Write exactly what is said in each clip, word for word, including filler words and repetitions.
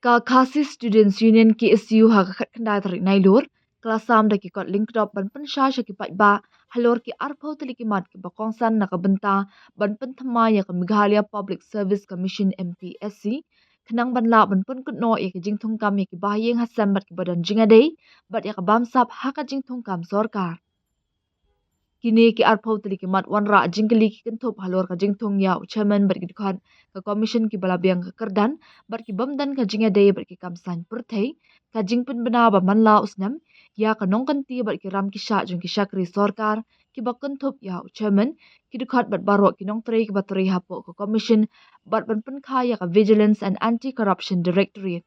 Ka Khasi Students Union, K S U, ha ka khatkhyndai tarik Nailur, ka la sam da ki kot lyngkdop ban pynshai sha ki paidbah halor ki arphew tylli ki mat kiba kongsan na ka bynta ban pynthymmai ïa ka Meghalaya Public Service Commission, M P S C, khnang ban lah ban pynkut noh ïa ka jingthungkam ïa ki bahaïing hasem bad kiba don jingïadei bad ïa ka bamsap ha ka jingthungkam sorkar. Kine ki arphew tylli ki mat wanrah jingkylli ki kynthup halor ka jingthung ïa u chairman bad ki dkhot ka commission kiba la biang ka kyrdan bad ki bym don ka jingïadei bad ki kam saiñ pyrthei, ka jingpynbna ba man la u snem ïa ka nongkynti bad ki ram ki shah jong ki shakri sorkar kiba kynthup ïa u chairman, ki dkhot bad baroh ki nongtrei kiba trei hapoh ka commission bad ban pynkha ïa ka Vigilance and Anti-Corruption Directorate.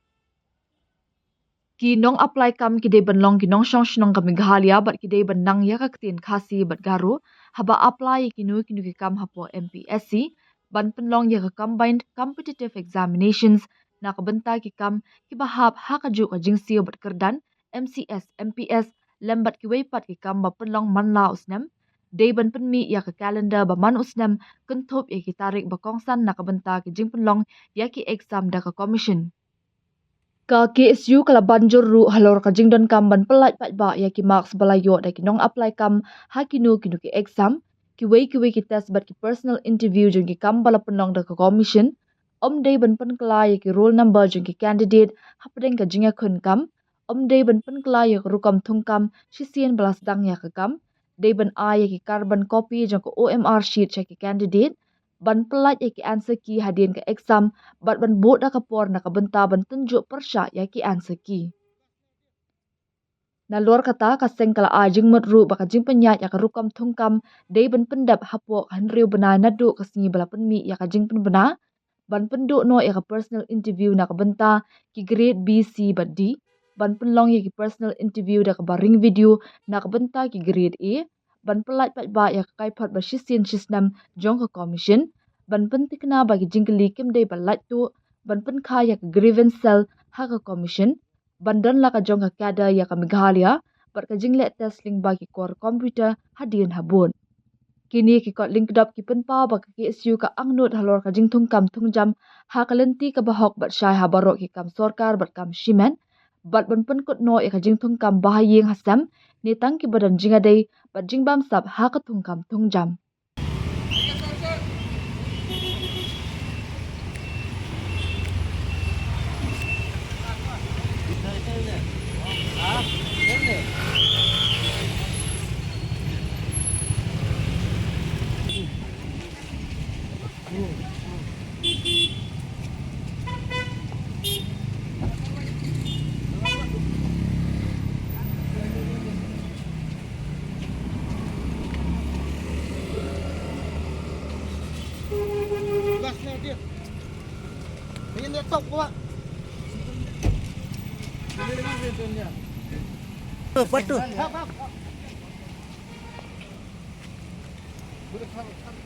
Ki nong apply kam ki dei ban long ki nongshong shnong ka Meghalaya bad ki dei ban nang ïa ka ktien Khasi bad Garo haba apply ïa kino kino ki kam hapoh M P S C, ban pynlong ïa ka Combined Competitive Examinations na ka bynta ki kam kiba hap ha kajuh ka jingsiew bad kyrdan, M C S, M P S, lem bad kiwei pat ki kam ba pynlong man la u snem. Dei ban pynmih ïa ka calendar ba man u snem kynthup ïa ki tarik ba kongsan na ka bynta ki jingpynlong ïa ki exam da ka commission. Ka K S U ka la ban jur ruh halor ka jingdonkam ban pyllait paidbah ïa ki marks ba la ïoh da ki nong apply kam ha kino kino ki exam, kiwei kiwei ki test bad ki personal interview jong ki kam ba la pynlong da ka commission. Ym dei ban pynkylla ïa ki roll number jong ki candidate hapdeng ka jingïakhun kam. Ym dei ban pynkylla ïa ka rukom thungkam shisien ba la sdang ïa ka kam. Dei ban ai ïa ki carbon copy jong ka O M R sheet sha ki candidate, ban pyllait ïa ki answer key hadien ka exam bad ban buh da ka por na ka bynta ban tynjuh pyrshah ïa ki answer key. Nalor kata, ka seng ka la ai jingmut ruh ba ka jingpynïaid ïa ka rukom thungkam dei ban pyndep hapoh ka hynriew bnai naduh ka sngi ba la pynmih ïa ka jingpynbna, ban pynduh noh ïa ka personal interview na ka bynta ki grade B, C bad D, ban pynlong ïa ki personal interview da kaba ring video na ka bynta ki grade A, ban pyllait paidbah ïa ka kaiphod ba shisien shisnem jong ka commission, ban pynthikna ba ki jingkylli kim dei ba lait tuh, ban pynkha ïa ka grievance cell ha ka commission, ban don la ka jong ka cadre ïa ka Meghalaya bad ka jingleh test lyngba ki kor computer hadien habud. Kine ki kot lyngkdop ki pynpaw ba ka K S U ka angnud halor ka jingthungkam thungjam ha ka lynti kaba hok bad shai ha baroh ki kam sorkar bad kam shimet, bad ban pynkut noh ïa ka jingthungkam bahaïing hasem ne tang kiba don jingïadei bad jingbamsap ha ka thungkam thungjam. Patu.